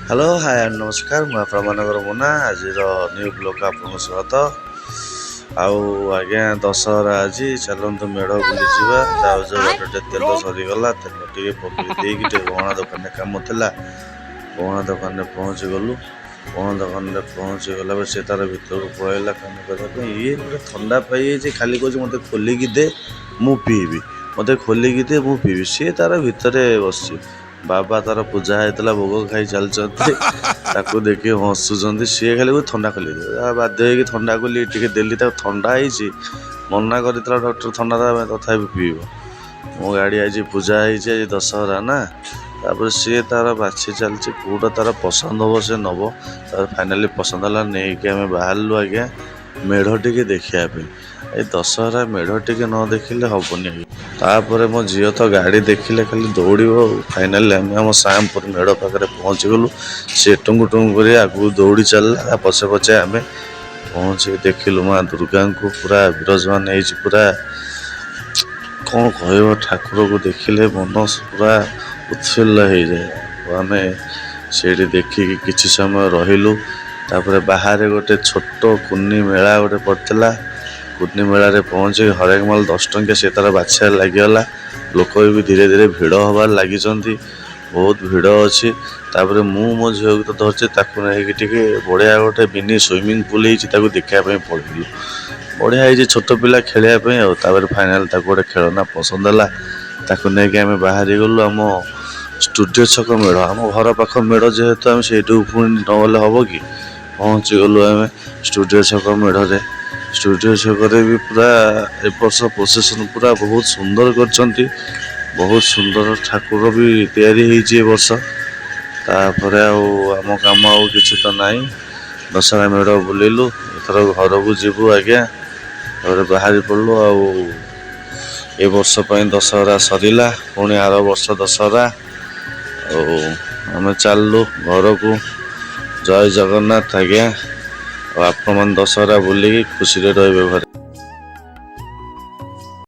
Hello, hi and ନମସ୍କାର। ମୁଁ ଆପଣମାନଙ୍କର ମୁନା। ଆଜିର ନ୍ୟୁ ବ୍ଲଗ୍ ଆପଣଙ୍କୁ ସ୍ୱାଗତ। ଆଉ ଆଜ୍ଞା, ଦଶହରା ଆଜି, ଚାଲନ୍ତୁ ମେଢ଼ ବୁଲିଯିବା। ଯାଉ ଯାଉ ବାଟରେ ତେଲ ସରିଗଲା। ତେଲ ଟିକେ ପକେଇ ଦେଇକି ଟିକେ ଗହଣା ଦୋକାନରେ କାମ ଥିଲା, ଗହଣା ଦୋକାନରେ ପହଞ୍ଚି ଗଲୁ। ଗହଣା ଦୋକାନରେ ପହଞ୍ଚି ଗଲା ପରେ ସେ ତାର ଭିତରକୁ ପଳେଇଲା କାମ କରିବା ପାଇଁ। ଇଏ ଗୋଟେ ଥଣ୍ଡା ପାଇଯାଇଛି, ଖାଲି କହୁଛି, "ମୋତେ ଖୋଲିକି ଦେ, ମୁଁ ପିଇବି। ମୋତେ ଖୋଲିକି ଦେ, ମୁଁ ପିଇବି।" ସିଏ ତାର ଭିତରେ ବସିଛି। ବାବା ତାର ପୂଜା ହେଇଥିଲା, ଭୋଗ ଖାଇ ଚାଲିଛନ୍ତି। ତାକୁ ଦେଖି ହସୁଛନ୍ତି। ସିଏ ଖାଲି କହୁଛି, "ଥଣ୍ଡା ଖୋଲି ଦେ।" ବାଧ୍ୟ ହେଇକି ଥଣ୍ଡା ଖୋଲି ଟିକେ ଦେଲି ତାକୁ। ଥଣ୍ଡା ହେଇଛି, ମନା କରିଥିଲା ଡକ୍ଟର ଥଣ୍ଡା ଦେବା ପାଇଁ, ତଥାପି ପିଇବ। ମୋ ଗାଡ଼ି ଆଜି ପୂଜା ହେଇଛି, ଆଜି ଦଶହରା ନା। ତାପରେ ସିଏ ତାର ବାଛି ଚାଲିଛି, କେଉଁଟା ତାର ପସନ୍ଦ ହେବ ସେ ନେବ। ତାର ଫାଇନାଲି ପସନ୍ଦ ହେଲା, ନେଇକି ଆମେ ବାହାରିଲୁ ଆଜ୍ଞା ମେଢ଼ ଟିକେ ଦେଖିବା ପାଇଁ। ଏଇ ଦଶହରା ମେଢ଼ ଟିକେ ନ ଦେଖିଲେ ହେବନି ଆଜ୍ଞା। ତାପରେ ମୋ ଝିଅ ତ ଗାଡ଼ି ଦେଖିଲେ ଖାଲି ଦୌଡ଼ିବ। ଆଉ ଫାଇନାଲି ଆମେ ଆମ ସାମପୁର ମେଢ଼ ପାଖରେ ପହଞ୍ଚିଗଲୁ। ସେ ଟୁଙ୍ଗୁ ଟୁଙ୍ଗୁ କରି ଆଗକୁ ଦୌଡ଼ି ଚାଲିଲା। ତା ପଛେ ପଛେ ଆମେ ପହଞ୍ଚିକି ଦେଖିଲୁ ମା ଦୁର୍ଗାଙ୍କୁ, ପୁରା ବିରାଜମାନ ହେଇଛି ପୁରା। କ'ଣ କହିବ, ଠାକୁରକୁ ଦେଖିଲେ ମନ ପୁରା ଉତ୍ଫୁଲ୍ଲ ହେଇଯାଏ। ଆଉ ଆମେ ସେଇଠି ଦେଖିକି କିଛି ସମୟ ରହିଲୁ। ତାପରେ ବାହାରେ ଗୋଟେ ଛୋଟ କୁନି ମେଳା ଗୋଟେ ପଡ଼ିଥିଲା। କୁନି ମେଳାରେ ପହଞ୍ଚିକି ହରେକ ମାଲ 10 ଟଙ୍କିଆ ସେ ତାର ବାଛିବାରେ ଲାଗିଗଲା। ଲୋକ ବି ଧୀରେ ଧୀରେ ଭିଡ଼ ହେବାରେ ଲାଗିଛନ୍ତି, ବହୁତ ଭିଡ଼ ଅଛି। ତାପରେ ମୁଁ ମୋ ଝିଅକୁ ତ ଧରିଛି, ତାକୁ ନେଇକି ଟିକେ ବଢ଼ିଆ ଗୋଟେ ମିନି ସୁଇମିଂ ପୁଲ୍ ହେଇଛି, ତାକୁ ଦେଖିବା ପାଇଁ ପଳେଇଲୁ। ବଢ଼ିଆ ହେଇଛି ଛୋଟ ପିଲା ଖେଳିବା ପାଇଁ। ଆଉ ତାପରେ ଫାଇନାଲ୍ ତାକୁ ଗୋଟେ ଖେଳନା ପସନ୍ଦ ହେଲା, ତାକୁ ନେଇକି ଆମେ ବାହାରି ଗଲୁ ଆମ ଷ୍ଟୁଡ଼ିଓ ଛକ ମେଢ଼। ଆମ ଘର ପାଖ ମେଢ଼ ଯେହେତୁ, ଆମେ ସେଇଠୁକୁ ପୁଣି ନଗଲେ ହେବ କି? ପହଞ୍ଚିଗଲୁ ଆମେ ଷ୍ଟୁଡ଼ିଓ ଛକ ମେଢ଼ରେ। ଷ୍ଟୁଡ଼ିଓ ଛକରେ ବି ପୁରା ଏ ବର୍ଷ ପ୍ରସେସନ୍ ପୁରା ବହୁତ ସୁନ୍ଦର କରିଛନ୍ତି। ବହୁତ ସୁନ୍ଦର ଠାକୁର ବି ତିଆରି ହେଇଛି ଏ ବର୍ଷ। ତାପରେ ଆଉ ଆମ କାମ ଆଉ କିଛି ତ ନାହିଁ। ଦଶହରା ମେଢ଼ ବୁଲିଲୁ, ଏଥର ଘରକୁ ଯିବୁ ଆଜ୍ଞା। ତାପରେ ବାହାରି ପଡ଼ିଲୁ। ଆଉ ଏ ବର୍ଷ ପାଇଁ ଦଶହରା ସରିଲା, ପୁଣି ଆର ବର୍ଷ ଦଶହରା। ଆଉ ଆମେ ଚାଲିଲୁ ଘରକୁ। ଜୟ ଜଗନ୍ନାଥ ଆଜ୍ଞା। ଆଉ ଆପଣମାନେ ଦଶହରା ବୁଲିକି ଖୁସିରେ ରହିବେ ଘରେ।